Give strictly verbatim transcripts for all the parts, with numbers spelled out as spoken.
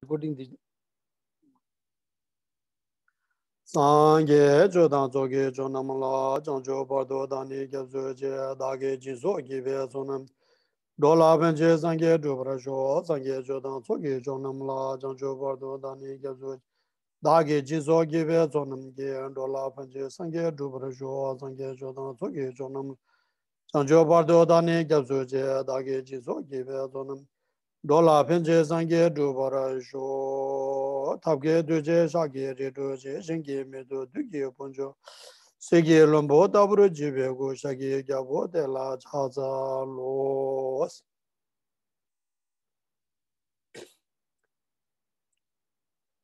རི་ཀོར་ཌིང་འདི། སངས་རྒྱས་ཆོས་དང་ཚོགས་ཀྱི་མཆོག་རྣམས་ལ། བྱང་ཆུབ་བར་དུ་བདག་ནི་སྐྱབས་སུ་མཆི། བདག་གིས་སྦྱིན་སོགས་བགྱིས་པའི་ཚོགས་རྣམས། འགྲོ་ལ་ཕན་ཕྱིར་སངས་རྒྱས་འགྲུབ་པར་ཤོག་སངས་རྒྱས་ཆོས་དང་ཚོགས་ཀྱི་མཆོག་རྣམས་ལ། བྱང་ཆུབ་བར་དུ་བདག་ནི་སྐྱབས་སུ་མཆི། བདག་གིས་སྦྱིན་སོགས་བགྱིས་པའི་ཚོགས་རྣམས་ཀྱིས། འགྲོ་ལ་ཕན་ཕྱིར་སངས་རྒྱས་འགྲུབ་པར་ཤོག་སངས་རྒྱས་ཆོས་དང་ཚོགས་ཀྱི་མཆོག་རྣམས་ལ། བྱང་ཆུབ་བར་དུ་བདག་ནི་སྐྱབས་སུ་མཆི། བདག་གིས་སྦྱིན་སོགས་བགྱིས་པའི་ཚོགས་རྣམས། འགྲོ་ལ་ཕན་ཕྱིར་སངས་རྒྱས་འགྲུབ་པར་ཤོག་ཐབས་མཁས་གདུལ་བྱའི་ཕྱག་གི་རིགས་སྒྲོལ་བྱེད། གཞན་གྱིས་མི་ཐུབ་བདུད་ཀྱི་དཔུང་འཇོམས། གསེར་གྱི་ལྷུན་པོ་ལྟ་བུར་བརྗིད་པའི་སྐུ། ཤཱཀྱའི་རྒྱལ་པོ་དེ་ལ་ཕྱག་འཚལ་ལོ།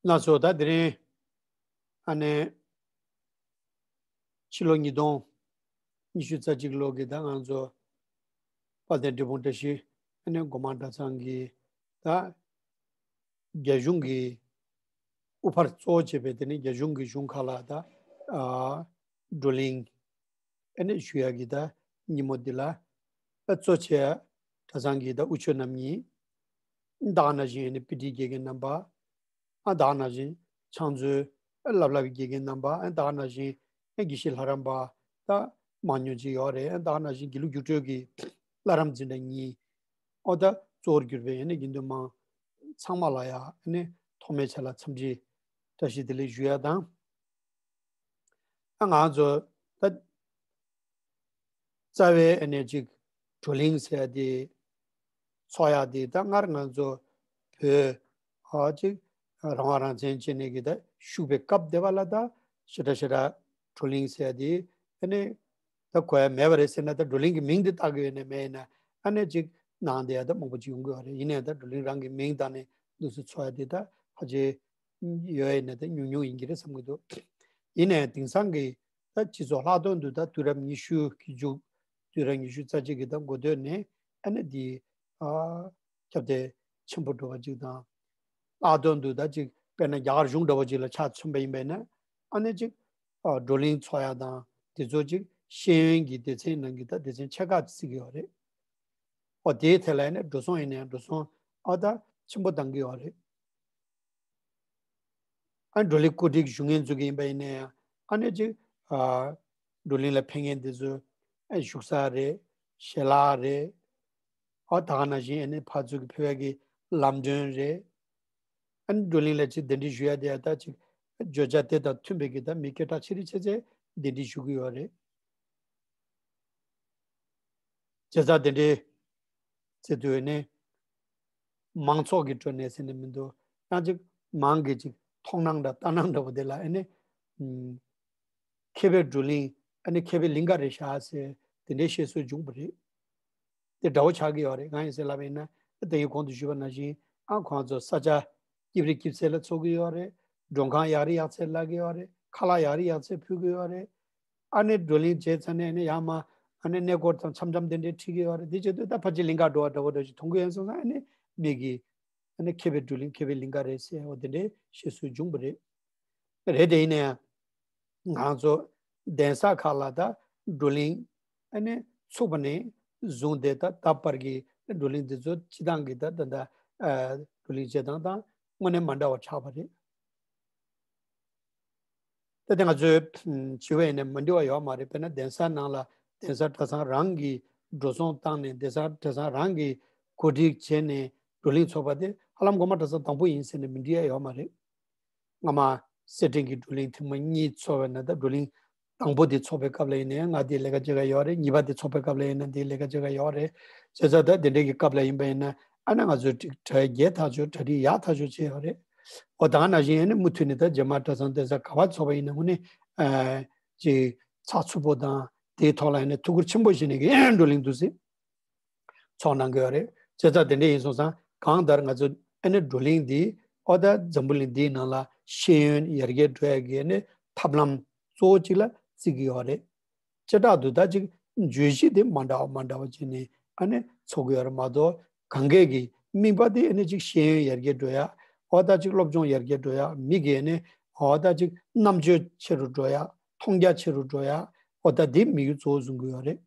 ལགས་སོ། ད་དེ་རིང་ཨ་ནི་ཕྱི་ལོ་ཉིས་སྟོང་ཉི་ཤུ་རྩ་གཅིག་ལོ་གི་ད་ང་ཚོ་དཔལ་ལྡན་འབྲས་སྤུངས་བཀྲ་ཤིས་ཨ་ནི་སྒོ་མང་གྲྭ་ཚང་གི་ད་རྒྱ་གཞུང་གི་དབུ་ཕར་གཙོ་བོ་བྱས་པའི་དེ་ནི་རྒྱ་གཞུང་གི་གཞུང་ཁག་ལ་ད་ཨ་བགྲོ་གླེང་ཨ་ནི་ཞུ་ཡ་གི་ད་ཉིན་མོ་འདི་ལ་ཨ་གཙོ་ཆེ་གྲྭ་ཚང་གི་ད་དབུ་ཆོས་རྣམ་གཉིས། ད་ག་ནང་བཞིན་ཨ་ནི་དཔེ་ཁྲིད་དགེ་རྒན་རྣམ་པ། ཨ་ད་ག་ནང་བཞིན་ཕྱག་མཛོད་ཨ་བསླབ་བསླབ་ཀྱི་དགེ་རྒན་རྣམ་པ། ཨ་ད་ག་ནང་བཞིན་ཨ་དགེ་བཤེས་ལྷ་རམས་པ་ད་མང་ཉུང་ཅིག་ཡོད་རེད། ཨ་ད་ག་ནང་བཞིན་དགེ་ལུགས་རྒྱུགས་སྤྲོད་ཀྱི་བླ་རམས་འཛིན་གྲྭ་གཉིས། ཨོ་ད་གཙོ་བོར་གྱུར་པའི་ཨ་ནི་དགེ་འདུན་མང་ཚང་མ་ལ་ཡ་ཨ་ནི་ཐོག་མའི་ཆ་ལ་འཚམས་འདྲི་བཀྲ་ཤིས་བདེ་ལེགས་ཞུ་ཡ་དང་། ཨ་ང་ཚོ་ད་རྩ་བའི་ཨ་ནི་ཅིག་བགྲོ་གླེང་ཟེར་ཡ་དེ་ཚོགས་ཡ་དེ་ད་སྔར་ང་ཚོ་བོད་ཨ་ཅིག་རང་དབང་རང་བཙན་བྱས་ནས་ཀྱི་ད་བཞུགས་པའི་སྐབས་དེ་བ་ལ་ད་ཞེ་དྲག་ཞེ་དྲག་བགྲོ་གླེང་ཟེར་ཡ་དེ་ཨ་ནི་ད་གོ་ཡ་མེད་པ་རེད་ཟེར་ན། ད་བགྲོ་གླེང་གི་མིང་དེ་བཏགས་ཀྱི་ཡོད་ནའི་མེད་ཡིན་ན་ཨ་ནི་ཅིག་ནང་དེ་ཡ་ད་མང་པོ་ཅིག་ཡོང་གི་ཡོད་རེད། ཡིན་ནའི་ད་བགྲོ་གླེང་རང་གི་མིང་བཏགས་ནས་འདུག་སེ་ཚོགས་ཡ་དེ་ད་ཕལ་ཆེར་ཡོད་ཡིན་ན་ད་ཉུང་ཉུང་ཡིན་གྱི་རེད་བསམ་གྱི་འདུག་ཡིན་ནའི་དེང་སང་གི་ད་སྤྱི་ཚོགས་ལྷག་དོན་དུ་ད་དུས་རབས་ཉི་ཤུ་གི་མཇུག་དུས་རབས་ཉི་ཤུ་རྩ་གཅིག་གི་ད་འགོ་སྟོད་ནས་ཨ་ནི་འདི་ཨ་ཁྱབ་གདལ་ཆེན་པོ་འགྲོ་བ་ཅིག་དང་། ལྷག་དོན་དུ་ད་ཅིག་དཔེར་ན་རྒྱ་གར་གཞུང་འདྲ་བོ་ཅིག་ལ་ཆ་མཚོན་པ་ཡིན་པས་ན་ཨ་ནི་ཅིག་ཨ་བགྲོ་གླེང་ཚོགས་ཡ་དང་དེ་ཚོ་ཅིག་ཤེས་ཡོན་གྱི་སྡེ་ཚན་ནང་གི་ད་སྡེ་ཚན་ཆེ་ཁག་བརྩི་གི་ཡོད་རེད། ཨོ་དེའི་ཐད་ལ་ཡིན་ན་འགྲོ་སོང་ཡིན་ན་ཡང་འགྲོ་སོང་ཨ་ད་ཆེན་པོ་བཏང་གི་ཡོད་རེད། ཨ་བགྲོ་གླེང་གོ་སྒྲིག་ཞུ་མཁན་ཚོ་གི་ཡིན་པ་ཡིན་ན་ཡང་ཨ་ནི་ཅིག་ཨ་བགྲོ་གླེང་ལ་ཕེབས་མཁན་དེ་ཚོ་ཨ་བཞུགས་ས་རེད། ཞལ་ལག་རེད། ཨ་ད་ག་ནང་བཞིན་ཨ་ནི་ཕར་ཚུར་གྱི་ཕེབས་ཡ་གི་ལམ་གྲོན་རེད། ཨ་ནི་བགྲོ་གླེང་ལ་ཅིག་གདན་འདྲེན་ཞུ་ཡ་དེ་ཡ་ད་ཅིག་བརྗོད་བྱ་དེ་དང་མཐུན་པའི་གི་ད་མི་སྐད་གྲགས་ཆེ་རིགས་ཆེ་ཚད་གདན་འདྲེན་ཞུ་གི་ཡོད་རེད། བྱས་ཙང་དེ་འདྲའི་ཚེ་དུས་ནས་མང་ཚོགས་ཀྱི་ཁྲོད་ནས་ཟེར་ནས་མི་འདུག་ཡང་ཅིག་མང་གི་ཅིག་མཐོང་སྣང་འདྲ་ལྟ་སྣང་འདྲ་པོ་དེ་ལ་ཨ་ནི་ཨུམ་མཁས་པའི་བགྲོ་གླེང་ཨ་ནི་མཁས་པའི་ལིང་ག་རེད་ཤག་ཟེར་དེ་འདྲའི་བཤད་སྲོལ་བྱུང་བ་རེད། དེ་འདྲ་བོ་ཆགས་ཀྱི་ཡོད་རེད། གང་ཡིན་ཟེར་ལབ་པ་ཡིན་ན་དེ་ཡི་གོང་དུ་ཞུས་པ་ནང་བཞིན་ཨ་ཁོང་ཚོ་ས་ཆ་སྐྱིད་རི་སྐྱིད་ཚལ་ལ་འཚོགས་ཀྱི་ཡོད་རེད། མགྲོན་ཁང་ཡག་རི་ཡག་ཚད་གླ་གི་ཡོད་རེད། ཁ་ལག་ཡག་རི་ཡག་ཚད་ཕུལ་གི་ཡོད་རེད། ཨ་ནི་བགྲོ་གླེང་བྱས་ཚར་ནས་ཨ་ནི་ཡར་མར་ཨ་ནི་གནས་སྐོར་དང་འཆམ་འཆམ་དེ་འདྲའི་ཁྲིད་ཀྱི་ཡོད་རེད། དེ་བྱེད་དུས་ད་ཕལ་ཆེར་ལིང་ག་འགྲོ་བ་འདྲ་བོ་འདྲ་ཞིག་མཐོང་གི་ཡོད་སོང་ཙང་ཨ་ནི་མི་གི་ཨ་ནི་མཁས་པའི་བགྲོ་གླེང་མཁས་པའི་ལིང་ག་རེད་ཟེར་བ་དེ་འདྲའི་བཤད་སྲོལ་བྱུང་བ་རེད། རེད་དེ་ཡིན་ན་ཡང་ང་ཚོ་གདན་ས་ཁག་ལ་ད་བགྲོ་གླེང་ཨ་ནི་ཚུགས་པ་ནས་བཟུང་སྟེ་ད་ད་བར་གྱི་བགྲོ་གླེང་འདི་ཚོ་སྤྱི་བཏང་གི་ད་ད་ད་ཨ་བགྲོ་གླེང་བྱེད་སྟངས་དང་དངོས་གནས་མ་འདྲ་བ་ཆགས་པ་རེད། ད་དེ་ང་ཚོའི་ཨམ་བྱེད་པ་ཡིན་ན་མ་འགྲིག་པ་ཡོད་མ་རེད། དཔེར་ན་གདན་ས་ནང་ལ་གདན་ས་གྲྭ་ཚང་རང་གིས་འགྲོ་སོང་བཏང་ནས་གདན་ས་གྲྭ་ཚང་རང་གིས་གོ་སྒྲིག་བྱས་ནས་བགྲོ་གླེང་ཚོགས་པ་དེ་ཧ་ལམ་སྒོ་མང་གྲྭ་ཚང་དང་པོ་ཡིན་ཟེར་ནས་མི་འགྲིག་ཡ་ཡོད་མ་རེད། སྔ་མ་སེར་ཕྲེང་གི་བགྲོ་གླེང་ཐེངས་མ་གཉིས་ཚོགས་པ་ན་ད་བགྲོ་གླེང་དང་པོ་དེ་ཚོགས་པའི་སྐབས་ལ་ཡིན་ན་ཡང་ང་དེའི་ལས་ཀ་བྱེད་ག་ཡོད་རེད། གཉིས་པ་དེ་ཚོགས་པའི་སྐབས་ལ་ཡིན་ན་དེའི་ལས་ཀ་བྱེད་ག་ཡོད་རེད། བྱས་ཙང་ད་དེ་འདྲའི་གི་སྐབས་ལ་ཡིན་པ་ཡིན་ན་ཨ་ནི་ང་ཚོས་ཀྲིག་གྲ་རྒྱས་ཐག་ཆོད་གྲ་སྒྲིག་ཡག་ཐག་ཆོད་བྱས་ཡོད་རེད། འོ་ད་ག་ནང་བཞིན་ཨ་ནི་མུ་མཐུད་ནས་ད་རྗེས་མ་གྲྭ་ཚང་གདན་ས་ག་པར་ཚོགས་པ་ཡིན་ན་དངོས་གནས་ཨ་ཅིག་ཚགས་ཚུད་པོ་དང་དེའི་ཐོག་ལ་ཨ་ནི་ཐུགས་ཁུར་ཆེན་པོ་བཞེས་ནས་གི་བགྲོ་གླེང་འདུག་སེ་ཚོགས་གནང་གི་ཡོད་རེད། བྱས་ཙང་དེ་འདྲ་ཡིན་སོང་ཙང་གང་ལྟར་ང་ཚོ་ཨ་ནི་བགྲོ་གླེང་འདི་ཨོ་ད་འཛམ་བུ་གླིང་འདིའི་ནང་ལ་ཤེས་ཡོན་ཡར་རྒྱས་འགྲོ་ཡ་གི་ཨ་ནི་ཐབས་ལམ་གཙོ་བོ་གཅིག་ལ་བརྩི་གི་ཡོད་རེད། བྱེ་བྲག་ཏུ་ད་ཅིག་བརྗོད་གཞི་དེ་མ་འདྲ་བ་མ་འདྲ་བ་བྱས་ནས་ཨ་ནི་ཚོགས་ཀྱི་ཡོད་རེད་མ་གཏོགས་གང་གས་ཀྱི་དམིགས་པ་དེ་ཨ་ནི་ཅིག་ཤེས་ཡོན་ཡར་རྒྱས་འགྲོ་ཡ། འོ་ད་ཅིག་སློབ་སྦྱོང་ཡར་རྒྱས་འགྲོ་ཡ། མི་གི་ཨ་ནི་འོ་ད་ཅིག་རྣམ་དཔྱོད་ཆེ་རུ་འགྲོ་ཡ། མཐོང་རྒྱ་ཆེ་རུ་འགྲོ་ཡ། འོ་ད་དེ་དམིགས་ཡུལ་གཙོ་བོ་བཟུང་གི་ཡོད་རེད།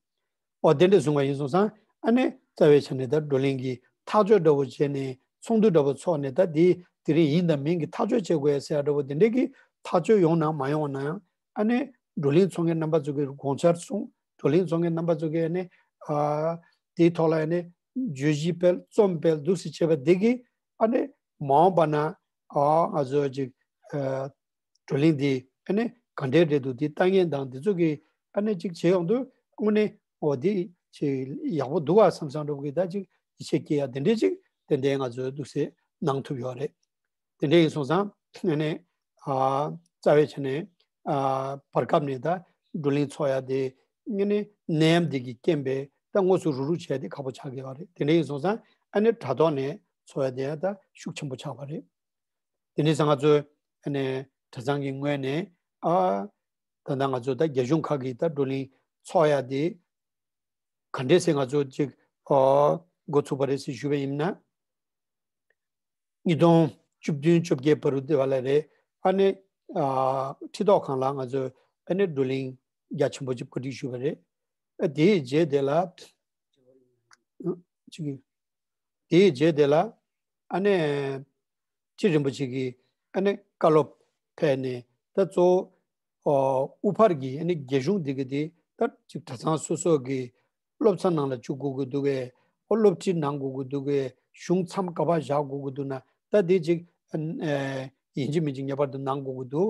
འོ་དེ་འདྲ་བཟུང་བ་ཡིན་སོང་ཙང་ཨ་ནི་རྩ་བའི་ཆ་ནས་ད་བགྲོ་གླེང་གི་ཐག་གཅོད་འདྲ་བོ་བྱས་ནས་ཚོགས་འདུ་འདྲ་བོ་ཚོགས་ནས་ད་དེ་ དེ་རིང་ཡིན་དང་མིན་གྱི་ཐག་གཅོད་བྱེད་དགོས་ཟེར་ཡ་འདྲ་བོ་དེ་འདྲའི་གི་ཐག་གཅོད་ཡོང་ན་མ་ཡོང་ན་ཡང་ཨ་ནི་བགྲོ་གླེང་ཚོགས་མཁན་རྣམ་པ་ཚོ་གི་དགོངས་འཆར་གསུངས། བགྲོ་གླེང་ཚོགས་མཁན་རྣམ་པ་ཚོ་གི་ཨ་ནི་ཨ་དེའི་ཐོག་ལ་ཨ་ནི་བརྗོད་གཞི་སྤེལ་རྩོམ་སྤེལ་འདུག་སེ་བྱས་པ་དེ་གི་ཨ་ནི་མ་འོངས་པ་ན་ཨ་ང་ཚོ་ཅིག་ཨ་བགྲོ་གླེང་འདི་ཨ་ནི་ག་འདྲའི་རེད་འདུག་འདི་ལྟ་མཁན་དང་འདི་ཚོ་གི་ཨ་ནི་ཅིག་བྱེད་ཡོང་དུས་དངོས་གནས་འོ་འདི་ཅིག་ཡག་པོ་འདུག་བ་བསམ་བསམ་འདྲ་བོ་གི་ད་ཅིག་ཡིད་ཆེས་སྐྱེ་ཡ་དེ་འདྲའི་ཅིག་ཏན་ཏན་ང་ཚོས་འདུག་སེ་གནང་ཐུབ་ཡོད་རེད། དེ་འདྲ་ཡིན་སོང་ཙང་ཨ་ནི་ཨ་རྩ་བའི་ཆ་ནས་ཨ་བར་སྐབས་ནས་ད་བགྲོ་གླེང་ཚོགས་ཡ་དེ་ཨ་ནི་ནད་ཡམས་འདི་གི་རྐྱེན་པས་ད་དངོས་སུ་རུ་རུ་བྱས་ཏེ་ཁག་པོ་ཆགས་ཀྱི་ཡོད་རེད། དེ་འདྲ་ཡིན་སོང་ཙང་ཨ་ནི་དྲ་ཐོག་ནས་ཚོགས་ཡ་དེ་ད་ཤུགས་ཆེན་པོ་ཆགས་པ་རེད། དེ་འདྲ་ཡིན་ཙང་ང་ཚོས་ཨ་ནི་གྲྭ་ཚང་གི་ངོས་ནས་ཨ་ད་ལྟ་ང་ཚོ་ད་རྒྱ་གཞུང་ཁག་གི་ད་བགྲོ་གླེང་ཚོགས་ཡ་དེ་ག་འདྲས་སེ་ང་ཚོ་ཅིག་ཨ་འགོ་ཚུགས་པ་རེད་ཟེར་ཞུས་པ་ཡིན་ན། ཉིས་སྟོང་བཅུ་བདུན་བཅོ་བརྒྱད་བར་དུ་དེ་བ་ལ་རེད། ཨ་ནི་ཨ་ཁྲི་ཐོག་ཁང་ལ་ང་ཚོས་ཨ་ནི་བགྲོ་གླེང་རྒྱ་ཆེན་པོ་ཅིག་གོ་སྒྲིག་ཞུས་པ་རེད། ཨ་དེའི་རྗེས་དེ་ལ་ཅིག་དེའི་རྗེས་དེ་ལ་ཨ་ནི་སྤྱི་རིན་པོ་ཆེ་གིས་ཨ་ནི་བཀའ་སློབ་ཕེབས་ནས་ད་གཙོ་བོ་ཨོ་དབུ་ཕར་གྱི་ཨ་ནི་རྒྱ་གཞུང་འདི་གི་དེ་ད་ཅིག་གྲྭ་ཚང་སོ་སོ་གི་སློབ་ཚན་ནང་ལ་བཅུག་དགོས་ཀྱི་འདུག་གས། ཨོ་སློབ་ཁྲིད་གནང་དགོས་ཀྱི་འདུག་གས། གཞུང་མཚམས་ག་པར་བཞག་དགོས་ཀྱི་འདུག་ན་ད་དེ་ཅིག་ཨ་ཡིན་གཅིག་མིན་གཅིག་ངེས་པར་དུ་གནང་དགོས་ཀྱི་འདུག་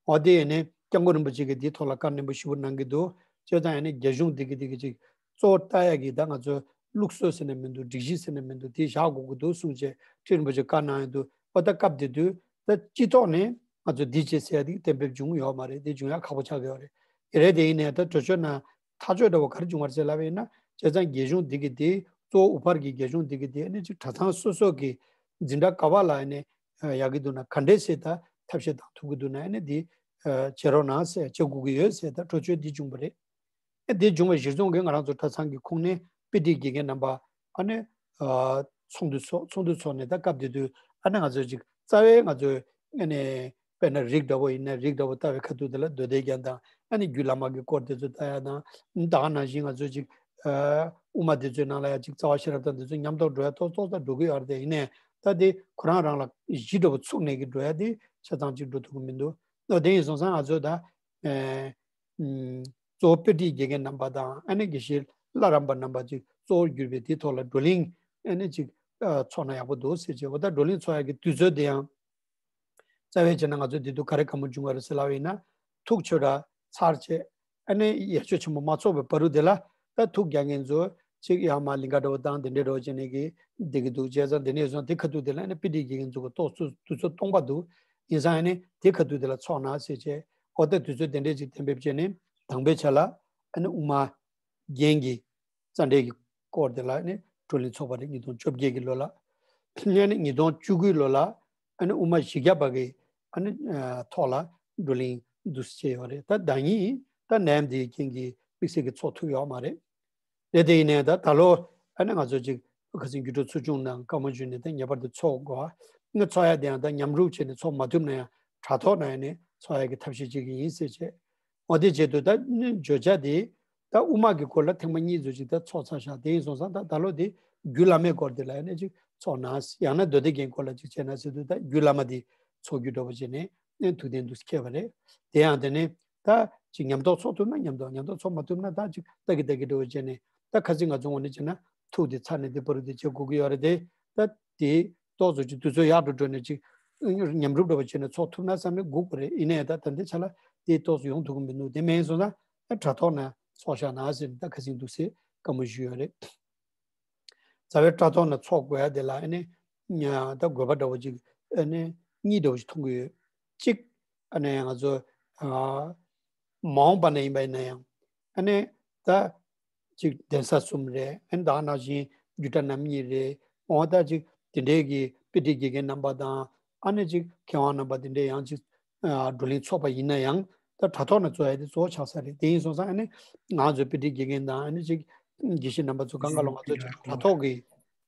འོ་དེ་ཡིན་ནའི་སྐྱབས་མགོན་རིན་པོ་ཆེ་གིས་དེའི་ཐོག་ལ་བཀའ་ནན་པོ་ཞེ་པོ་གནང་གི་འདུག་བྱས་ཙང་ཡིན་ནའི་རྒྱ་གཞུང་འདི་གི་འདི་གི་ཅིག་གཙོ་བོ་ལྟ་ཡ་གི་ད་ང་ཚོ་ལུགས་སྲོལ་ཟེར་ན་མི་འདུག་སྒྲིག་གཞི་ཟེར་ན་མི་འདུག་དེ་བཞག་དགོས་ཀྱི་འདུག་གསུངས་བྱས་ཁྲི་རིན་པོ་ཆེ་བཀའ་གནང་ཡོད་འདུག་འོ་ད་སྐབས་དེ་དུས་ད་སྤྱི་ཐོག་ནས་ང་ཚོ་འདི་བྱེད་ཟེར་ཡ་དེ་གཏན་འབེབས་བྱུང་ཡོད་མ་རེད། དེ་བྱུང་ཡ་ཁག་པོ་ཆགས་ཀྱི་ཡོད་རེད། ཡ་རེད། དེ་ཡིན་ནའི་ད་གྲོས་ཆོད་ནང་ཐག་གཅོད་འདྲ་བོ་ག་རེ་བྱུང་བ་རེད་ཟེར་ལབ་པ་ཡིན་ན། བྱས་ཙང་རྒྱ་གཞུང་འདི་གི་དེ་གཙོ་བོ་དབུ་ཕར་གྱི་རྒྱ་གཞུང་འདི་གི་དེ་ཨ་ནི་ཅིག་གྲྭ་ཚང་སོ་སོ་གི་འཛིན་གྲྭ་ག་བ་ལ་ཨ་ནི་ཡག་གི་འདུག་ན་ག་འདྲས་སེ་ད་ཐབས་ཤེས་བཏང་ཐུབ་ཀྱི་འདུག་ན་ཨ་ནི་དེ་བྱེད་རོགས་གནང་ཟེར་བྱེད་དགོས་ཀྱི་ཡོད་ཟེར་ད་གྲོས་ཆོད་འདི་བྱུང་བ་རེད། ཨ་དེ་བྱུང་བའི་གཞིར་བཟུང་གིས་ང་རང་ཚོ་གྲྭ་ཚང་གི་ཁོངས་ནས་དཔེ་ཁྲིད་དགེ་རྒན་རྣམ་པ་ཨ་ནི་ཚོགས་འདུ་ཚོགས་ཚོགས་འདུ་ཚོགས་ནས་ད་སྐབས་དེ་དུས་ཨ་ནི་ང་ཚོ་ཅིག་རྩ་བའི་ང་ཚོའི་ཨ་ནི་དཔེར་ན་རིགས་འདྲ་བོ་ཡིན་ན་རིགས་འདྲ་བོ་ལྟ་བའི་ཁ་ཐུག་དེ་ལ་མདོ་སྡེ་རྒྱན་དང་ཨ་ནི་རྒྱུད་བླ་མ་གི་སྐོར་དེ་ཚོ་ལྟ་ཡ་དང་ད་ག་ནང་བཞིན་ང་ཚོ་ཅིག་ཨ་དབུ་མ་དེ་ཚོའི་ནང་ལ་ཡ་ཅིག་རྩ་བ་ཤེས་རབ་དང་དེ་ཚོ་མཉམ་དུ་འགྲོ་ཡ་ཏོག་ཏོག་ཙམ་འགྲོ་གི་ཡོད་རེད་དེ། ཡིན་ནའི་ད་དེ་ཁོ་རང་རང་ལ་གཞི་འདྲ་བོ་ཚུགས་ནས་གི་འགྲོ་ཡ་དེ་ཆ་ཚང་ཅིག་འགྲོ་ཐུབ་ཀྱི་མི་འདུག་འོ་དེ་ཡིན་སོང་ཙང་ང་ཚོ་ད་ཨ་ཨུམ་གཙོ་བོ་དཔེ་ཁྲིད་དགེ་རྒན་རྣམ་པ་དང་ཨ་ནི་དགེ་བཤེས་བླ་རམས་པ་རྣམ་པ་ཅིག་གཙོ་བོར་གྱུར་པའི་དེའི་ཐོག་ལ་བགྲོ་གླེང་ཨ་ནི་ཅིག་ཨ་ཚོགས་ན་ཡག་པོ་འདུག་ཟེར་བྱས། འོ་ད་བགྲོ་གླེང་ཚོགས་ཡག་གི་དུས་ཚོད་དེ་ཡང་རྩ་བའི་བྱས་ན་ང་ཚོ་འདི་དུས་ག་རེ་བཀའ་མོལ་བྱུང་བ་རེད་ཟེར་ལབ་པ་ཡིན་ན། ཐུགས་ཆོས་ར་ཚར་བྱས་ཨ་ནི་ཡར་ཞུ་ཆེན་པོ་མ་ཚོགས་པའི་བར་དུ་དེ་ལ་ད་ཐུགས་རྒྱག་མཁན་ཚོ་ཅིག་ཡར་མར་ལིང་ག་འདྲ་བོ་དང་དེ་འདྲའི་འདྲ་བོ་བྱས་ནས་གི་བསྡད་ཀྱི་འདུག་བྱས་ཙང་དེ་ནས་བཟུང་དེ་ཁ་ཐུག་དེ་ལ་ཨ་ནི་དཔེ་ཁྲིད་དགེ་རྒན་ཚོ་གི་ཏོག་ཙམ་དུས་ཚོད་སྟོང་པ་འདུག་ཡིན་ཙང་ཨ་ནི་དེ་ཁ་ཐུག་དེ་ལ་ཚོགས་ན་ཟེར་བྱས། འོ་ད་དུས་ཚོད་དེ་འདྲས་ཅིག་གཏན་འབེབས་བྱས་ནས་དང་པོའི་ཆ་ལ་ཨ་ནི་དབུ་མ་རྒན་གྱི་རྩ་འགྲེལ་གྱི་སྐོར་དེ་ལ་ཨ་ནི་བགྲོ་གླེང་ཚོགས་པ་རེད། ཉིས་སྟོང་བཅོ་བརྒྱད་ཀྱི་ལོ་ལ། ཨ་ནི་ཉིས་སྟོང་བཅུ་དགུའི་ལོ་ལ་ཨ་ནི་དབུ་མ་བཞི་བརྒྱ་པ་གི་ཨ་ནི་ཨ་ཐོག་ལ་བགྲོ་གླེང་འདུག་སེ་བྱས་ཡོད་རེད། ད་ཟླ་ཉིན་ད་ནད་ཡམས་འདིའི་རྐྱེན་གྱིས་དམིགས་བསལ་གྱི་ཚོགས་ཐུབ་ཡོད་མ་རེད། རེད། དེ་ཡིན་ནའི་ད་ད་ལོ་ཨ་ནི་ང་ཚོ་ཅིག་ཁ་སང་རྒྱུད་སྒྲུབ་ཚོགས་ཆུང་ནང་བཀའ་མོལ་ཞུས་ནས་ད་ངེས་པར་དུ་ཚོགས་དགོས། ཨ་ནི་ཚོགས་ཡ་དེ་ཡང་ད་མཉམ་རུབ་བྱས་ནས་ཚོགས་མ་ཐུབ་ན་ཡང་དྲ་ཐོག་ནང་ཡང་ནས་ཚོགས་ཡ་གི་ཐབས་ཤེས་བྱེད་ཀྱི་ཡིན་ཟེར་བྱས། འོ་དེ་བྱེད་དུས་ད་ནི་བརྗོད་བྱ་དེ་ད་དབུ་མ་གི་སྐོར་ལ་ཐེངས་མ་གཉིས་ཙམ་ཅིག་ད་ཚོགས་ཚར་ཤག་དེ་ཡིན་སོང་ཙང་ད་ད་ལོ་དེ་རྒྱུད་བླ་མའི་སྐོར་དེ་ལ་ཡང་ནས་ཅིག་ཚོགས་ན་ཡང་ན་མདོ་སྡེ་རྒྱན་སྐོར་ལ་ཅིག་བྱས་ན་ཟེར་དུས་ད་རྒྱུད་བླ་མ་དེ་ཚོགས་རྒྱུ་འདྲ་བོ་བྱས་ནས་ནས་ཐུགས་གཏན་འདུག་སེ་འཁེལ་བ་རེད། དེ་ཡང་དེ་ནས་ད་ཅིག་མཉམ་ཐོག་ཚོགས་ཐུབ་ན་མཉམ་ཐོག་མཉམ་ཐོག་ཚོགས་མ་ཐུབ་ན་ད་ཅིག་ལྟ་གི་ལྟ་གི་འགྲོ་བྱས་ནས་ད་ཁ་སང་ང་ཚོ་ངོས་ནས་བྱས་ན་ཐུག་དེ་ཚར་ནས་དེ་བར་དུ་དེ་བྱེད་དགོས་ཀྱི་ཡོད་རེད་དེ། ད་དེ་ཏོག་ཙམ་ཅིག་དུས་ཚོད་ཡག་ཏུ་འགྲོ་ནས་ཅིག་མཉམ་རུབ་འདྲ་བ་བྱས་ནས་ཚོགས་ཐུབ་ན་བསམ་ནས་སྒུག་པ་རེད། ཡིན་ནའི་ད་ད་ལྟའི་ཆ་ལ་དེ་ཏོག་ཙམ་ཡོང་ཐུབ་ཀྱི་མི་འདུག་དེ་མིན་སོང་ན་ད་དྲ་ཐོག་ན་ཚོགས་བཞག་ན་ཟེར་ནས་ད་ཁ་སང་འདུག་སེ་བཀའ་མོལ་ཞུས་ཡོད་རེད། རྩ་བའི་དྲ་ཐོག་ནས་ཚོགས་དགོས་ཡ་དེ་ལ་ཨ་ནི་ད་དགོས་པ་འདྲ་བོ་ཅིག་ཨ་ནི་གཉིས་འདྲ་བོ་ཞིག་མཐོང་གི་ཡོད། གཅིག་ཨ་ནི་ང་ཚོ་ཨ་མ་འོངས་པ་ན་ཡིན་པ་ཡིན་ན་ཡང་ཨ་ནི་ད་ཅིག་གདན་ས་གསུམ་རེད། ཨ་ནི་ད་ག་ནང་བཞིན་རྒྱུད་གྲྭ་རྣམ་གཉིས་རེད། འོ་ད་ཅིག་དེ་འདྲའི་གི་དཔེ་ཁྲིད་དགེ་རྒན་རྣམ་པ་དང་ཨ་ནི་ཅིག་མཁས་དབང་རྣམ་པ་དེ་འདྲའི་ཡང་ཅིག་ཨ་བགྲོ་གླེང་ཚོགས་པ་ཡིན་ན་ཡང་ད་དྲ་ཐོག་ནས་ཚོགས་ཡ་དེ་གཙོ་བོ་ཆགས་ས་རེད། དེ་ཡིན་སོང་ཙང་ཨ་ནི་ང་ཚོ་དཔེ་ཁྲིད་དགེ་རྒན་དང་ཨ་ནི་ཅིག་དགེ་བཤེས་རྣམ་པ་ཚོ་གང་ག་ལོ་ང་ཚོ་ཅིག་དྲ་ཐོག་གི་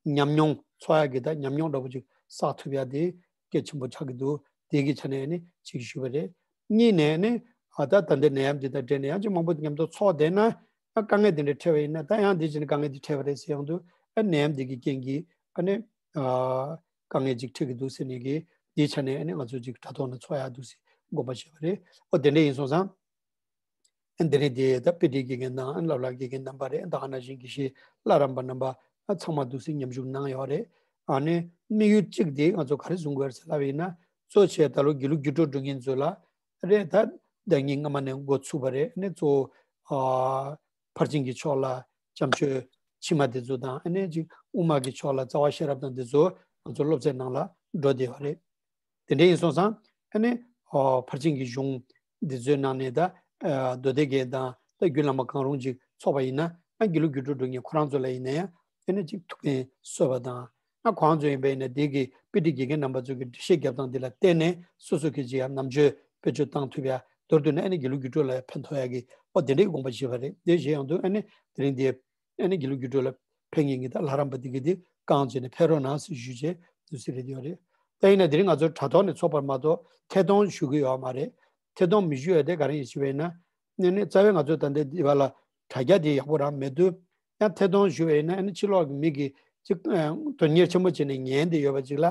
ཉམས་མྱོང་ཚོགས་ཡ་གི་ད་ཉམས་མྱོང་འདྲ་བོ་ཅིག་བསགས་ཐུབ་ཡ་དེ་གལ་ཆེན་པོ་ཆགས་ཀྱི་འདུག་དེ་གི་ཆ་ནས་ཨ་ནི་ཅིག་ཞུས་པ་རེད། གཉིས་ནས་ཨ་ནི་ཨ་ད་ད་ལྟ་ནད་ཡམས་འདི་དང་འབྲེལ་ནས་ཡང་ཅིག་མང་པོ་མཉམ་དུ་ཚོགས་བསྡད་ན་ཨ་དཀའ་ངལ་དེ་འདྲ་འཕྲད་པ་ཡིན་ན་ད་ཡང་འདི་བྱས་ན་དཀའ་ངལ་དེ་འཕྲད་པ་རེད་ཟེར་ཡོང་དུས་ཨ་ནད་ཡམས་འདི་གི་རྐྱེན་གྱིས་ཨ་ནི་ཨ་དཀའ་ངལ་ཅིག་འཕྲད་ཀྱི་འདུག་ཟེར་ནས་གི་ དེའི་ཆ་ནས་ཨ་ནི་ང་ཚོ་ཅིག་དྲ་ཐོག་ནས་ཚོགས་ཡག་འདུག་སེ་དགོངས་པ་བཞེས་པ་རེད། ཨོ་དེ་འདྲ་ཡིན་སོང་ཙང་། ཨ་འདི་ནས་དེ་ད་དཔེ་ཁྲིད་དགེ་རྒན་དང་ཨ་ནི་བསླབ་གྲྭ་དགེ་རྒན་རྣམ་པ་རེད། ད་ག་ནང་བཞིན་དགེ་བཤེས་བླ་རམས་པ་རྣམ་པ་ཨ་ཚང་མ་འདུག་སེ་མཉམ་ཞུགས་གནང་ཡོད་རེད། ཨ་ནི་དམིགས་ཡུལ་གཅིག་དེ་ང་ཚོ་ག་རེ་བཟུང་དགོས་རེད་ཟེར་ལབ་པ་ཡིན་ན། གཙོ་ཆེ་ད་ལོ་དགེ་ལུགས་རྒྱུགས་སྤྲོད་འགྲོ་མཁན་ཚོ་ལ་རེད། ད་ཟླ་ཉིན་སྔ་མ་ནས་འགོ་ཚུགས་པ་རེད། ཨ་ནི་གཙོ་བོ་ཨ་ཕར་ཕྱིན་གྱི་ཕྱོགས་ལ་བྱམས་ཆོས་ཕྱི་མ་དེ་ཚོ་དང་། ཨ་ནི་ཅིག་དབུ་མ་གི་ཕྱོགས་ལ་རྩ་བ་ཤེས་རབ་དང་དེ་ཚོ་ང་ཚོ་སློབ་ཚན་ནང་ལ་འགྲོ་བསྡད་པ་རེད། དེ་འདྲ་ཡིན་སོང་ཙང་ཨ་ནི་ཨོ་ཕར་ཕྱིན་གྱི་གཞུང་འདི་ཚོའི་ནང་ནས་ད་ཨ་མདོ་སྡེ་དགེ་དང་ད་རྒྱུད་བླ་མ་གང་རུང་ཅིག་ཚོགས་པ་ཡིན་ན། ཨ་དགེ་ལུགས་རྒྱུགས་སྤྲོད་འགྲོ་མཁན་ཁོ་རང་ཚོ་ལ་ཡིན་ན་ཡང་ཨ་ནི་ཅིག་ཐུགས་ཕན་གསོས་པ་དང་། ཨ་ཁོ་རང་ཚོ་ཡིན་པ་ཡིན་ན་དེ་གི་དཔེ་ཁྲིད་དགེ་རྒན་རྣམ་པ་ཚོ་གི་འགྲེལ་བཤད་རྒྱབ་སྟངས་འདི་ལ་བརྟེན་ནས་སོ་སོ་གི་ཅིག་ཡང་རྣམ་དཔྱོད་བེད་སྤྱོད་བཏང་ཐུབ་ཡ། མདོར་བསྡུས་ན་ཨ་ནི་དགེ་ལུགས་རྒྱུགས་སྤྲོད་ལ་ཡང་ཕན་ཐོགས་ཡ་གི་ཨོ་དེ་འདྲའི་དགོངས་པ་བཞེས་པ་རེད། དེ་བཞེས་ཡོང་དུས་ཨ་ནི་དེ་རིང་འདི་ཨ་ནི་དགེ་ལུགས་རྒྱུགས་སྤྲོད་ལ་ཕེབས་མཁན་གྱི་ད་ལྷ་རམས་པ་དེ་གི་དེ་རྐང་བྱས་ནས་ཕེབས་རོགས་གནང་ཟེར་ཞུས་བྱས་འདུག་སེ་རེད་ཡོད་རེད། ད་ཡིན་ན་དེ་རིང་ང་ཚོ་དྲ་ཐོག་ནས་ཚོགས་པར་མ་གཏོགས་ཐད་གཏོང་ཞུ་གི་ཡོད་མ་རེད། ཐད་གཏོང་མི་ཞུ་ཡ་དེ་ག་རེ་ཡིན་ཞུས་པ་ཡིན་ན། ནས་ནས་རྩ་བའི་ང་ཚོ་ད་ལྟ་འདི་བ་ལ་དྲ་རྒྱ་དེ་ཡག་པོ་རང་མེད་དུས། ཡང་ཐད་གཏོང་ཞུ་བ་ཡིན་ན་ཨ་ནི་ཕྱི་ལོགས་ཀྱི་མི་གིས་ཅིག་ཨ་དོན་གཉེར་ཆེན་པོ་བྱས་ནས་ཉན་བསྡད་ཡོད་པ་ཅིག་ལ།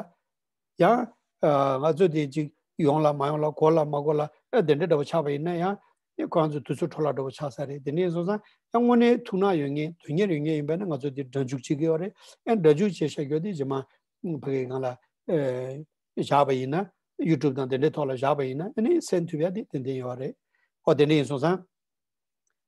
ཡང་ཨ་ང་ཚོ་དེ་ཅིག་ཡོང་ལ་མ་ཡོང་ལ་གོ་ལ་མ་གོ་ལ་ཨ་དེ་འདྲ་འདྲ་པོ་ཆགས་པ་ཡིན་ན་ཡང་ཨ་ཁོ་རང་ཚོ་དུས་ཚོད་འཕྲོ་བརླག་འདྲ་པོ་ཆགས་ས་རེད། དེ་འདྲ་ཡིན་སོང་ཙང་ཡང་དངོས་གནས་ཐུགས་སྣང་ཡོད་མཁན་དོན་གཉེར་ཡོད་མཁན་ཡིན་པ་ན་ང་ཚོ་དེ་སྒྲ་འཇུག་བྱེད་ཀྱི་ཡོད་རེད། ཨ་སྒྲ་འཇུག་བྱས་བཞག་རྒྱུ་དེ་རྗེས་མ་ཕ་གི་སྒང་ལ་ཨ་བཞག་པ་ཡིན་ན། ཡུ་ཊུབ་དང་དེ་འདྲའི་ཐོག་ལ་བཞག་པ་ཡིན་ན་ཨ་ནི་གསན་ཐུབ་ཡ་དེ་ཏན་ཏན་ཡོད་རེད། ཨོ་དེ་འདྲ་ཡིན་སོང་ཙང་།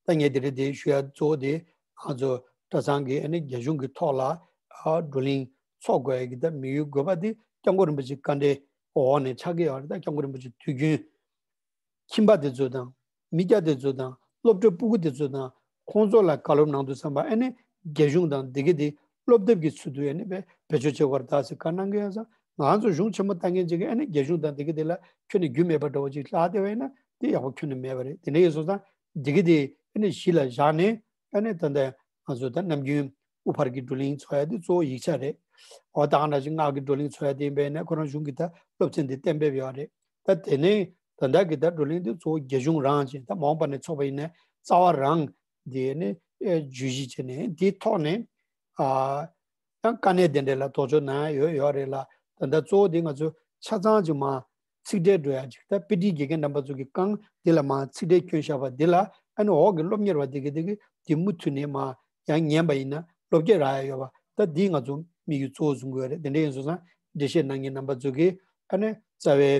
ད་ངས་དེ་རིང་དེ་ཞུ་ཡ་གཙོ་བོ་དེ་ང་ཚོ་གྲྭ་ཚང་གི་ཨ་ནི་རྒྱ་གཞུང་གི་ཐོག་ལ་ཨ་བགྲོ་གླེང་ཚོགས་དགོས་ཡ་གི་ད་དམིགས་ཡུལ་དགོས་པ་དེ་སྐྱབས་མགོན་རིན་པོ་ཆེ་བཀའ་འདྲི་འོག་ནས་ཆགས་ཀྱི་ཡོད་རེད། ད་སྐྱབས་མགོན་རིན་པོ་ཆེ་དུས་རྒྱུན་ཁྱིམ་པ་དེ་ཚོ་དང་མི་སྐྱ་དེ་ཚོ་དང་སློབ་གྲྭ་སྤུ་གུ་དེ་ཚོ་དང་ཁོང་ཚོ་ལ་བཀའ་སློབ་གནང་དུས་ཙམ་པ་ཨ་ནི་རྒྱ་གཞུང་དང་དེ་གི་དེ་སློབ་དེབ་ཀྱི་ཚུལ་དུ་ཨ་ནི་བེད་སྤྱོད་བྱེད་དགོས་རེད་ད་ཟེར་བཀའ་གནང་གི་ཡོད་ཙང་། ང་ཚོ་གཞུང་ཆེན་མོ་ལྟ་མཁན་ཅིག་གིས་ཨ་ནི་རྒྱ་གཞུང་དང་དེ་གི་དེ་ལ་ཁྱོན་ནས་རྒྱུས་མེད་པ་འདྲ་བོ་ཅིག་ལབ་བསྡད་པ་ཡིན་ན་དེ་ཡག་པོ་ཁྱོན་ནས་མེད་པ་རེད། དེ་འདྲ་ཡིན་སོང་ཙང་དེ་གི་དེ་ཨ་ནི་གཞི་ལ་བཞག་ནས་ཨ་ནི་ད་ལྟ་ང་ཚོ་ད་ནམ་རྒྱུན་དབུ་ཕར་གྱི་བགྲོ་གླེང་ཚོགས་ཡ་དེ་གཙོ་བོ་ཡིག་ཆ་རེད། འོ་ད་ག་ནང་བཞིན་སྔགས་ཀྱི་བགྲོ་གླེང་ཚོགས་ཡ་དེ་ཡིན་པ་ཡིན་ན་ཁོ་རང་གཞུང་གི་ད་སློབ་ཚན་དེ་གཏན་འབེབས་ཡོད་རེད། ད་དེ་ནས་ད་ལྟ་གི་ད་བགྲོ་གླེང་དེ་གཙོ་བོ་རྒྱ་གཞུང་རང་བྱས། ད་མ་འོངས་པ་ནས་ཚོགས་པ་ཡིན་ན་རྩ་བ་རང་དེ་ནས་ཨེ་བརྗོད་གཞི་བྱས་ནས་དེའི་ཐོག་ནས་ཨ། ཡང་དཀའ་གནད་དེ་འདྲ་ལ་དོགས་གཅོད་གནང་ཡ་ཡོད་ཡོད་རེད་ལ། ད་ལྟ་གཙོ་བོ་དེ་ང་ཚོ་ཆ་ཚང་ཅིག་མ་ཚིག་ཕྲད་འགྲོ་ཡ་ཅིག་ད་དཔེ་ཁྲིད་དགེ་རྒན་རྣམ་པ་ཚོ་གི་རྐང་དེ་ལ་མ་ཚིག་ཕྲད་བསྐྱོན་བཞག་པ་དེ་ལ་ཨ་ནི་འོག་གི་སློབ་གཉེར་བ་དེ་གི་དེ་གི་དེ་མུ་མཐུད་ནས་མ་ཡང་ཉན་པ་ཡིན་ན་བློ་སྐྱེད་རག་ཡ་ཡོད་པ། ད་འདི་ང་ཚོ་དམིགས་ཡུལ་གཙོ་བོ་བཟུང་དགོས་རེད། དེ་འདྲ་ཡིན་སོང་ཙང་འགྲེལ་བཤད་གནང་མཁན་རྣམ་པ་ཚོ་གི་ཨ་ནི་རྩ་བའི་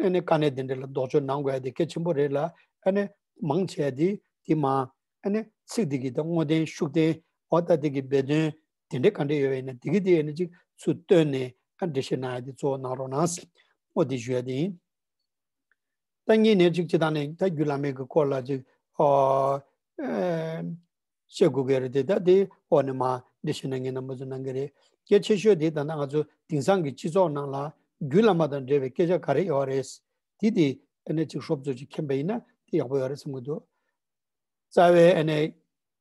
ཨ་ནི་དཀའ་གནད་དེ་འདྲ་ལ་དོགས་གཅོད་གནང་དགོས་ཡ་དེ་གལ་ཆེན་པོ་རེད་ལ། ཨ་ནི་མང་ཆེ་བ་དེ་དེ་མ་ཨ་ནི་ཚིག་དེ་གི་ད་དངོས་བསྟན་ཤུགས་བསྟན་འོ་ད་དེ་གི་སྦས་དོན་དེ་འདྲ་ག་འདྲ་ཡོད་པ་ཡིན་ན་དེ་གི་དེ་ཨ་ནི་ཅིག་ཚུར་བཏོན་ནས་ཨ་འགྲེལ་བཤད་གནང་ཡ་དེ་གཙོ་བོ་གནང་རོགས་གནང་། འོ་དེ་ཞུ་ཡ་དེ་ཡིན། ད་གཉིས་ནས་ཅིག་སྤྱིར་བཏང་ནས་ད་རྒྱུད་བླ་མའི་གི་སྐོར་ལ་ཅིག་ཨོ་ཨེ་བཤད་དགོས་ཀྱི་རེད་དེ། ད་དེ་འོག་ནས་མ་འགྲེལ་བཤད་གནང་མཁན་རྣམ་པ་ཚོ་གནང་གི་རེད། གལ་ཆེ་ཤོས་དེ་ད་ལྟ་ང་ཚོ་དེང་སང་གི་སྤྱི་ཚོགས་ནང་ལ་རྒྱུད་བླ་མ་དང་འབྲེལ་བའི་སྐད་ཆ་ག་རེ་ཡོད་རེད། དེ་དེ་ཨ་ནི་ཅིག་ཧྲོབ་ཙམ་ཅིག་མཁྱེན་པ་ཡིན་ན་དེ་ཡག་པོ་ཡོད་རེད་བསམ་གྱི་འདུག་རྩ་བའི་ཨ་ནི་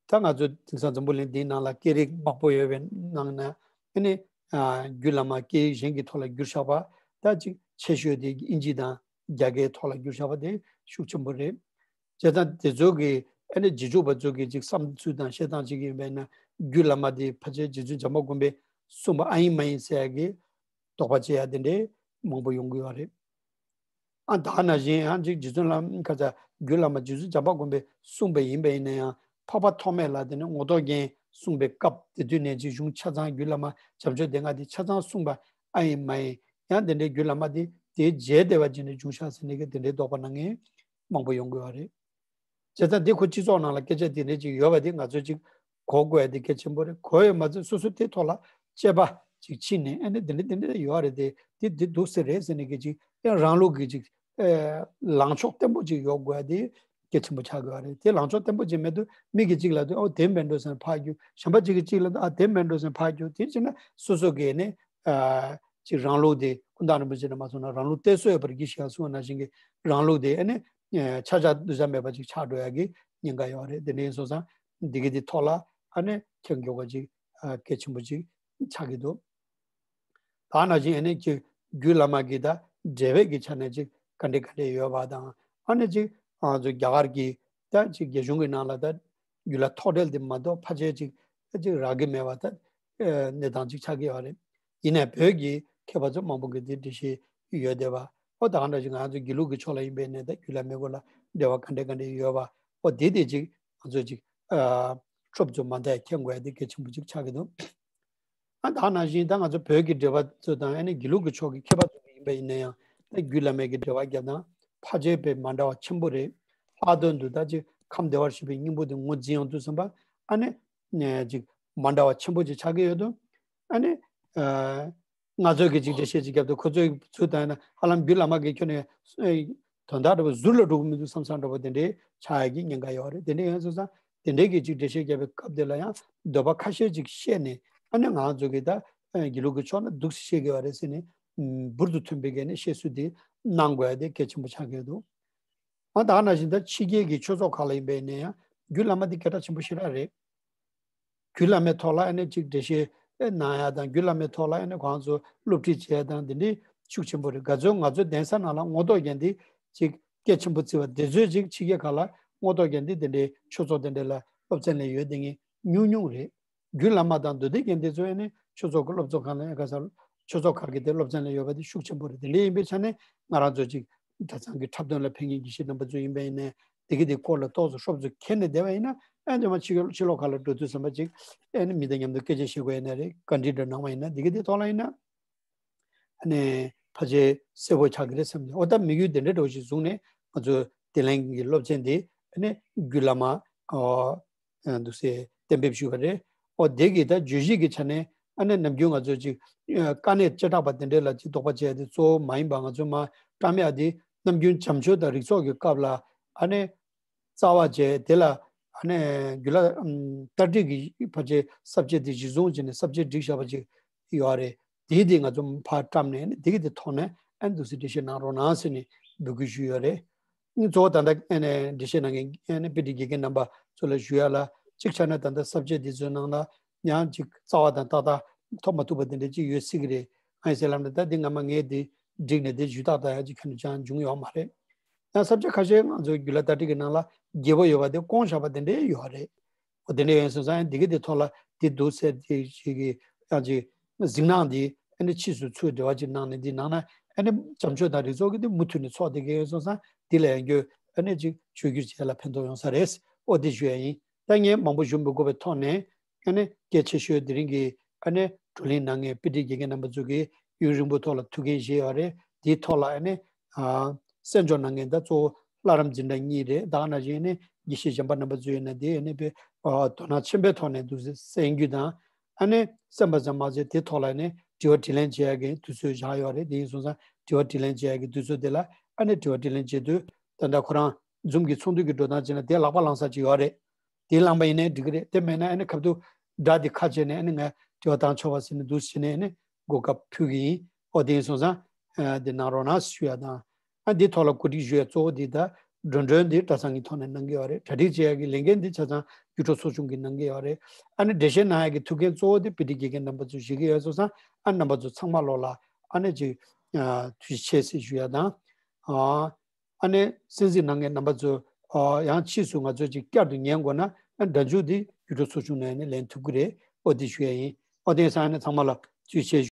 ད་ང་ཚོ་དེང་སང་འཛམ་བུ་གླིང་འདིའི་ནང་ལ་སྐད་རིགས་མང་པོ་ཡོད་པའི་ནང་ནས་ཨ་ནི་ཨ་རྒྱུད་བླ་མ་སྐད་ཡིག་གཞན་གྱི་ཐོག་ལ་བསྒྱུར་བཞག་པ་ད་ཅིག་ཆེ་ཤོས་དེ་དབྱིན་ཇི་དང་རྒྱ་སྐད་ཐོག་ལ་བསྒྱུར་བཞག་པ་དེ་ཤུགས་ཆེན་པོ་རེད། བྱས་ཙང་དེ་ཚོ་གི་ཨ་ནི་རྗེས་འཇུག་པ་ཚོ་གི་ཅིག་བསམ་ཚུལ་དང་བཤད་སྟངས་ཅིག་ཡིན་པས་ན་རྒྱུད་བླ་མ་དེ་ཕལ་ཆེར་རྗེ་བཙུན་བྱམས་པ་མགོན་པོས་གསུངས་པ་ཨ་ཡིན་མ་ཡིན་ཟེར་ཡ་གི་དོགས་པ་བྱེད་ཡ་དེ་འདྲའི་མང་པོ་ཡོང་གི་ཡོད་རེད། ཨ་ད་ནང་བཞིན་ཡང་ཅིག་རྗེ་བཙུན་བླ་ཁ་ཚ་རྒྱུད་བླ་མ་རྗེ་བཙུན་བྱམས་པ་མགོན་པོས་གསུངས་པ་ཡིན་པ་ཡིན་ན་ཡང་འཕགས་པ་ཐོགས་མེད་ལ་དེ་ནས་ངོ་ཐོག་རྒྱན་གསུངས་པའི་སྐབས་དེ་དུས་ནས་ཅིག་གཞུང་ཆ་ཚང་རྒྱུད་བླ་མ་བྱམས་ཆོས་སྡེ་ལྔ་དེ་ཆ་ཚང་གསུངས་པ་ཨ་ཡིན་མ་ཡིན་ཡང་དེ་འདྲའི་རྒྱུད་བླ་མ་དེ་དེའི་རྗེས་དེ་བ་ཅིག་ནས་བྱུང་ཤག་ཟེར་ནས་གི་དེ་འདྲའི་དོགས་པ་གནང་མཁན་མང་པོ་ཡོང་གི་ཡོད་རེད། བྱས་ཙང་འདི་ཁོ་སྤྱི་ཚོགས་ནང་ལ་སྐད་ཆ་དེ་འདྲ་ཅིག་ཡོད་པ་དེ་ང་ཚོས་ཅིག་གོ་དགོས་ཡ་དེ་གལ་ཆེན་པོ་རེད། གོ་ཡོད་མ་ཚད་སོ་སོ་དེ་ཐོག་ལ་དཔྱད་པ་ཅིག་ཕྱིན་ནས་ཨ་ནི་དེ་འདྲ་དེ་འདྲ་ཡོད་རེད་དེ་དེ་འདི་འདུག་སེ་རེད་ཟེར་ནས་གི་ཅིག་ཡང་རང་ལུགས་ཀྱི་ཅིག་ཨེ་ལངས་ཕྱོགས་བརྟན་པོ་ཅིག་ཡོད་དགོས་ཡ་དེ་གལ་ཆེན་པོ་ཆགས་དགོས་ཡ་རེད། དེ་ལངས་ཕྱོགས་བརྟན་པོ་ཅིག་མེད་དུས་མི་གིས་ཅིག་ལབ་དུས་ཨོ་དེ་མིན་འགྲོ་ཟེར་ནས་ཕར་རྒྱུག་གཞན་པ་ཅིག་གིས་ཅིག་ལབ་དུས་ཨ་དེ་མིན་འགྲོ་ཟེར་ནས་ཕར་རྒྱུག་དེ་བྱས་ན་སོ་སོ་གིས་ནི་ཨ་ཅིག་རང་ལུགས་དེ་སྐུ་ན་རིན་པོ་ཆེ་ནས་མ་སོང་ན་རང་ལུགས་གཏད་སོ་ཡོད་པར་གྱིས་ཤིག་གསུངས་པ་ནང་བཞིན་གྱི་རང་ལུགས་དེ་ཨ་ནི་ཆ་ཆ་འདུ་ས་མེད་པ་ཅིག་ཆགས་འགྲོ་ཡ་གི་ཉེན་ཁ་ཡོད་རེད། དེ་འདྲ་ཡིན་སོང་ཙང་འདི་གི་དེ་ཐོག་ལ་ཨ་ནི་ཁྱེད་མགྱོགས་པ་ཅིག་གལ་ཆེན་པོ་ཅིག་ཆགས་ཀྱི་འདུག་ད་ནང་བཞིན་ཨ་ནི་ཅིག་རྒྱུད་བླ་མ་གི་ད་འབྲེལ་བའི་གི་ཆ་ནས་ཅིག་ག་འདྲ་ག་འདྲ་ཡོད་པ་དང་ཨ་ནི་ཅིག་ང་ཚོ་རྒྱ་གར་གྱི་ད་ཅིག་རྒྱ་གཞུང་གི་ནང་ལ་ད་རྒྱུད་ལ་ཐོགས་འགྲེལ་དེ་མ་གཏོགས་ཕལ་ཆེར་ཅིག་ཅིག་རག་གི་མེད་པ་ད་གནས་སྟངས་ཅིག་ཆགས་ཀྱི་ཡོད་རེད། ཡིན་ནའི་བོད་ཀྱི་མཁས་པ་ཚོ་མང་པོ་གིས་དེ་འགྲེལ་བཤད་ ཡོད་བསྡད་པ། ཨོ་ད་ག་འདྲ་ཞིག་ང་ཚོ་དགེ་ལུགས་ཀྱི་ཕྱོགས་ལ་ཡིན་པའི་ནས་ད་རྒྱུད་བླ་མའི་སྐོར་ལ་འབྲེལ་བ་ག་འདྲ་ག་འདྲ་ཡོད་པ། ཨོ་དེ་དེ་ཅིག་ང་ཚོ་ཅིག་ཨ་ཤོབ་ཚོ་མ་མཐའ་མཁྱེན་དགོས་ཡ་དེ་གལ་ཆེན་པོ་ཅིག་ཆགས་ཀྱི་འདུག་ཨ་ད་ནང་བཞིན་ད་ང་ཚོ་བོད་ཀྱི་འབྲེལ་བ་ཚོ་དང་ཨ་ནི་དགེ་ལུགས་ཀྱི་ཕྱོགས་ཀྱི་མཁས་པ་ཚོ་ཡིན་པ་ཡིན་ན་ཡང་ད་རྒྱུད་བླ་མའི་གི་འབྲེལ་བ་རྒྱབ་ན་ཕལ་ཆེར་དཔེ་མ་འདྲ་བ་ཆེན་པོ་རེད། ལྷག་དོན་དུ་ད་ཅིག་ཁམས་བདེ་བར་གཤེགས་པའི་སྙིང་པོ་དེ་ངོས་འཛིན་ཡོང་དུས་ཙམ་པ་ཨ་ནི་ཅིག་མ་འདྲ་བ་ཆེན་པོ་ཅིག་ཆགས་ཀྱི་ཡོད་དོ། ཨ་ནི་ཨ་ང་ཚོས་ཀྱི་ཅིག་འགྲེལ་བཤད་ཅིག་རྒྱབ་དུས་ཁོ་ཚོས་ཚུར་བཏང་ན་ཧ་ལམ་རྒྱུད་བླ་མ་གི་ཁྱོན་ནས་དོན་དག་འདྲ་པོ་ཟུར་ལ་འགྲོ་གི་མི་འདུག་བསམ་བསམ་འདྲ་པོ་དེ་འདྲའི་ཆགས་ཡ་གི་ཉེན་ཁ་ཡོད་རེད། དེ་འདྲ་ཡིན་སོང་ཙང་དེ་འདྲའི་གི་ཅིག་འགྲེལ་བཤད་རྒྱབ་པའི་སྐབས་དེ་ལ་ཡང་འདོད་པ་ཁ་ཤས་ཅིག་བཤད་ནས་ཨ་ནི་ང་ཚོ་གི་ད་དགེ་ལུགས་ཀྱི་ཕྱོགས་ན་འདུག་སེ་བཤད་གི་ཡོད་རེད་ཟེར་ནས་འབུར་དུ་ཐོན་པའི་གི་ནས་བཤད་སྲོལ་དེ་གནང་དགོས་ཡ་དེ་གལ་ཆེན་པོ་ཆགས་ཀྱི་འདུག་ཨ་ད་ནང་བཞིན་ད་ཕྱི་རྒྱལ་གྱི་ཆོས་ཚོགས་ཁག་ལ་ཡིན་པའི་ནས་ཡང་རྒྱུད་བླ་མ་དེ་སྐད་གྲགས་ཆེན་པོ་ཞེ་དྲག་རེད། རྒྱུད་བླ་མའི་ཐོག་ལ་ཨ་ནི་ཅིག་འགྲེལ་བཤད་གནང་ཡ་དང་རྒྱུད་བླ་མའི་ཐོག་ལ་ཨ་ནི་ཁོང་ཚོ་སློབ་ཁྲིད་བྱེད་ཡ་དང་དེ་འདྲའི་ཤུགས་ཆེན་པོ་རེད། ག་ཚོད་ང་ཚོའི་གདན་ས་ནང་ལ་ངོ་ཐོག་རྒྱན་དེ་ཅིག་སྐད་ཆེན་པོ་བརྩི་བ་དེ་ཚོས་ཅིག་ཕྱི་རྒྱལ་ཁག་ལ་ངོ་ཐོག་རྒྱན་དེ་དེ་འདྲའི་ཆོས་ཚོགས་དེ་འདྲ་ལ་སློབ་ཚན་ལ་ཡོད་དེ་ངས་ཉུང་ཉུང་རེད། རྒྱུད་བླ་མ་དང་མདོ་སྡེ་རྒྱན་དེ་ཚོ་ཨ་ནི་ཆོས་ཚོགས་ཀྱི་སློབ་ཚོགས་ཁག་ལ་ཡང་ག་ས་ཆོས་ཚོགས་ཁག་གི་དེ་སློབ་ཚན་ལ་ཡོད་པ་དེ་ཤུགས་ཆེན་པོ་རེད། དེ་འདྲ་ཡིན་པའི་ཆ་ནས་ང་རང་ཚོ་ཅིག་གྲྭ་ཚང་གི་འཁྲབ་སྟོན་ལ་ཕེབས་མཁན་དགེ་བཤེས་རྣམ་པ་ཚོ་ཡིན་པ་ཡིན་ནའི་དེ་གི་དེ་སྐོར་ལ་ཏོག་ཙམ་ཤོབ་ཚོ་མཁྱེན་ནས་བསྡད་པ་ཡིན་ན་ཨ་ནི་མ་ཕྱི་ཕྱི་ལོགས་ཁག་ལ་འགྲོ་དུས་ཙམ་པ་ཅིག་ཨ་ནི་མི་དང་མཉམ་དུ་སྐད་ཆ་བཤད་དགོས་ཡིན་ན་རེད། བཀའ་འདྲི་འདྲ་གནང་བ་ཡིན་ན་དེ་གི་དེ་ཐོག་ལ་ཡིན་ན་ཨ་ནི་ཕལ་ཆེར་གསལ་པོ་ཆགས་ཀྱི་རེད་བསམ་གྱི། འོ་ད་དམིགས་ཡུལ་དེ་འདྲ་འདྲ་བོ་ཞིག་བཟུང་ནས་ང་ཚོ་དེ་ལན་གྱི་སློབ་ཚན་དེ་ཨ་ནི་རྒྱུད་བླ་མ་ཨོ་འདུག་སེ་གཏན་འབེབས་ཞུས་པ་རེད། ཨོ་དེ་གི་ད་བརྗོད་གཞི་གི་ཆ་ནས་ཨ་ནི་ནམ་རྒྱུན་ང་ཚོ་ཅིག་དཀའ་གནད་བྱེ་བྲག་པ་དེ་འདྲ་ལ་ཅིག་དོགས་པ་བྱས་ཏེ་གཙོ་བོ་མ་ཡིན་པ་ང་ཚོ་མ་བཀྲམ་ཡ་དེ་ནམ་རྒྱུན་བྱམས་ཆོས་དང་རིགས་ཚོགས་ཀྱི་སྐབས་ལ་ཨ་ནི་རྩ་བ་བྱས་དེ་ལ་ཨ་ནི་རྒྱུད་ལ་ཨམ་ཏ་ཏྲིག་གི་ཕལ་ཆེར་ས་བཅད་དེ་གཞི་བཟུང་བྱས་ནས་ས་བཅད་བསྒྲིགས་བཞག་པ་ཅིག་ཡོད་རེད། དེའི་དེ་ང་ཚོ་ཕར་བཀྲམ་ནས་ཨ་ནི་དེ་གི་དེ་ཐོག་ནས་ཨ་ནི་འདུག་སེ་འགྲེལ་བཤད་གནང་རོགས་གནང་ཟེར་ནས་འབོད་སྐུལ་ཞུས་ཡོད་རེད། གཙོ་བོ་ད་ལྟ་ཨ་ནི་འགྲེལ་བཤད་གནང་མཁན་ཨ་ནི་དཔེ་ཁྲིད་དགེ་རྒན་རྣམ་པ་ཚོ་ལ་ཞུ་ཡ་ལ་གཅིག་ཆ་ན་ད་ལྟ་ས་བཅད་འདི་ཚོའི་ནང་ལ་ཡང་ཅིག་རྩ་བ་དང་ཏག་ཏག་ཐོབ་མ་ཐུབ་པ་དེ་འདྲ་ཅིག་ཡོད་སྲིད་ཀྱི་རེད། ང་ཡི་ཟེར་ལབ་ན་ད་འདི་སྔ་མ་ངས་འདི་བསྒྲིགས་ནས་འདི་ཞུས་ཏག་ཏག་ཡང་ཅིག་ཁྱོན་ནས་ཅང་བྱུང་ཡོད་མ་རེད། ཡང་ས་བཅད་ཁ་ཤས་ང་ཚོའི་རྒྱུད་ལ་ཏ་ཏྲིག་གི་ནང་ལ་རྒྱས་པོ་ཡོད་པ་དེ་བསྐོང་བཞག་པ་དེ་འདྲ་ཡོད་རེད། འོ་དེ་འདྲ་ཡིན་སོང་ཙང་འདི་གི་དེ་ཐོག་ལ་འདི་འདུག་ཟེར་དེ་ཞིག་གི་ཡང་ཅིག་གཟིགས་སྣང་འདི་ཨ་ནི་ཕྱིས་སུ་ཚུར་འབྲེལ་བ་ཅིག་གནང་ནས་འདི་ནང་ན་ཨ་ནི་བྱམས་ཆོས་དང་རིགས་ཚོགས་ཀྱི་འདི་མུ་མཐུད་ནས་ཚོགས་བསྡད་ཀྱི་ཡོད་སོང་ཙང་འདི་ལ་ཡང་བསྐྱར་ཨ་ནི་ཅིག་བཅོས་བསྒྱུར་བྱས་ལ་ཕན་ཐོགས་ཡོང་ས་རེད། འོ་འདི་ཞུ་ཡ་ཡིན། ད་ངས་མང་པོ་ཞུ་མི་དགོས་པའི་ཐོག་ནས་ཨ་ནི་གལ་ཆེ་ཤོས་དེ་རིང་གི་ཨ་ནི་བགྲོ་གླེང་གནང་མཁན་དཔེ་ཁྲིད་དགེ་རྒན་རྣམ་པ་ཚོ་གིས་ཡུན་རིང་པོའི་ཐོག་ལ་ཐུགས་འགན་བཞེས་ཡོད་རེད། དེའི་ཐོག་ལ་ཨ་ནི་ཨ་གསན་འཇོག་གནང་མཁན་ད་གཙོ་བོ་ལྷ་རམས་འཛིན་གྲྭ་གཉིས་རེད། ད་ག་ནང་བཞིན་ཨ་ནི་དགེ་བཤེས་གཞན་པ་རྣམ་པ་ཚོ་ཡིན་ན་དེ་ཨ་ནི་དཔེ་ཨ་དོ་སྣང་ཆེན་པོའི་ཐོག་ནས་འདུག་སེ་གསན་རྒྱུ་དང་ཨ་ནི་གསན་པ་ཙམ་མ་ཟད་དེའི་ཐོག་ལ་ཨ་ནི་དྲི་བ་དྲིས་ལན་བྱེད་ཡ་གི་དུས་ཚོད་བཞག་ཡོད་རེད། དེ་ཡིན་སོང་ཙང་དྲི་བ་དྲིས་ལན་བྱེད་ཡ་གི་དུས་ཚོད་དེ་ལ་ཨ་ནི་དྲི་བ་དྲིས་ལན་བྱེད་དུས་ད་ལྟ་ཁོ་རང་Zoom་གི་ཚོགས་འདུ་གི་འགྲོ་སྟངས་བྱས་ན་དེ་ལག་པ་བླངས་ས་ཅིག་ཡོད་རེད། དེ་བླངས་པ་ཡིན་ནའི་འགྲིག་གི་རེད། དེ་མེད་ན་ཨ་ནི་ཁ་ཐུག་སྒྲ་དེ་ཁ་བྱས་ནས་ཨ་ནི་ང་དྲི་བ་བཏང་ཆོག་པ་ཟེར་ནས་འདུག་སེ་བྱས་ནས་ཨ་ནི་གོ་སྐབས་ཕུལ་གི་ཡིན། ཨོ་དེ་ཡིན་སོང་ཙང་ཨ་དེ་གནང་རོགས་གནང་ཞུ་ཡ་དང་། ཨ་འདི་ཐོག་ལ་གོ་སྒྲིག་ཞུ་ཡ་གཙོ་བོ་འདི་ད་འགྲོ་གྲོན་འདི་གྲྭ་ཚང་གི་ཐོག་ནས་གནང་གི་ཡོད་རེད། གྲ་སྒྲིག་བྱེད་ཡ་གི་ལས་འགན་འདི་ཆ་ཚང་ཡུལ་གྲོགས་ཚོགས་ཆུང་གིས་གནང་གི་ཡོད་རེད། ཨ་ནི་འགྲེལ་བཤད་གནང་ཡ་གི་ཐུགས་འགན་གཙོ་བོ་འདི་དཔེ་ཁྲིད་དགེ་རྒན་རྣམ་པ་ཚོས་བཞེས་ཀྱི་ཡོད་སོང་ཙང་ཨ་རྣམ་པ་ཚོ་ཚང་མ་ལོག་ལ་ཨ་ནི་ཅིག་ཨ་ཐུགས་རྗེ་ཆེ་ཟེར་ཞུ་ཡ་དང་། ཨ། ཨ་ནི་གསན་གཟིགས་གནང་མཁན་རྣམ་པ་ཚོ་ཨ་ཡང་ཕྱིས་སུ་ང་ཚོས་ཅིག་བསྐྱར་དུ་ཉན་དགོས་ན་ཨ་སྒྲ་འཇུག་འདི་ཡུལ་གྲུ་ཚོགས་ཆུང་ནས་ནི་ལེན་ཐུབ་ཀྱི་རེད། ཨོ་འདི་ཞུ་ཡ་ཡིན། ཨོ་དེང་སང་ནི་ཚང་མ་ལ་ཚུལ་བྱས་